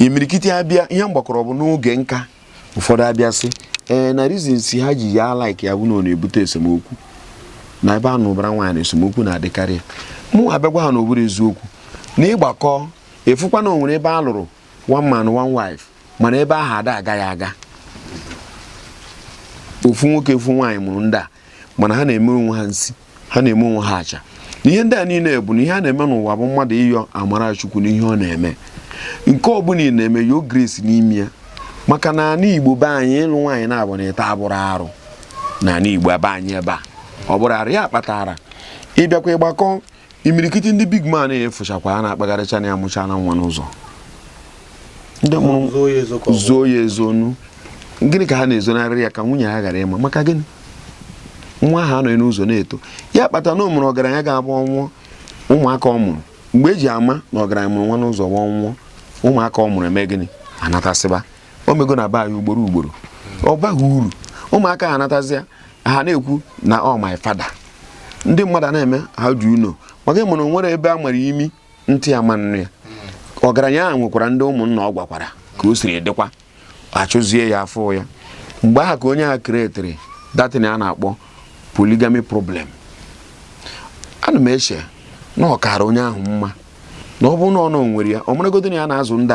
Imirikiti abịa, ihe mgbakọrọ bụ n'oge nka, ụfọdụ abịa sị ee, na reasons ha ji ya like ya bụ na ọ na-ebute esemokwu na ebe a nụbara nwaanyị na esemokwu na-adịkarị ya. Mụ abịagwa ha na ọ bụrụ eziokwu na ịgbakọ efukwa na o nwere ebe a lụrụ one man, one wife, mana ebe ahụ ada agaghị aga. Ofu nwoke, ofu nwaanyị mụrụ ndị a, mana ha na-eme onwe ha nsi, ha na-eme onwe ha acha. Na ihe ndị a niile bụ na ihe a na-eme n'ụwa bụ mmadụ ịyọ amara Chukwu n'ihe ọ na-eme. Nke ọbụla ị na-eme, yo grace n'ime ya, maka na ala Igbo be anyị, ịlụ nwaanyị na-abụ na ịta abụrụ arụ. Na ala Igbo ebe anyị ebe a, ọ bụrụ arụ ya kpatara ịbịakwa ịgbakọ imirikiti ndị big man efụchakwa ha na-akpagharịcha na ya mụcha na nwa n'ụzọ, ndị mụrụ Zoo ya ezo ka ọ bụ. Zoo ya ezonu. Gịnị ka ha na-ezonarị ya? Ka nwunye ha ghara ịma. Maka gịnị? Nwa ahụ anọghị n'ụzọ na-eto. Ya kpata na o mụrụ ọgaranya ga-abụ ọnwụọ, ụmụaka ọ mụrụ, mgbe eji ama na ọgaranya mụrụ nwa n'ụzọ nwa nwụọ, ụmụaka ọ mụrụ eme gịnị? Anatasịba. O mego na be anyị ugboro ugboro. Ọ baghị uru, ụmụaka ha anatazịa, ha na-ekwu na ọ my father. Ndị mmadụ a na-eme ha dị uno maka ịmụ na o nwere ebe a mara imi ntị ama nnu ya. Ọgaranya ahụ nwekwara ndị ụmụnna ọ gwakwara ka o siri dịkwa, achụzie ya afọ ya. Mgbe ahụ ka onye a createri datin a na-akpọ polygamy problem. Ana m eche na ọ kara onye ahụ mma na ọ bụrụ na ọ nọ nwere ya, ọ maragodo na ya na-azụ ndị a.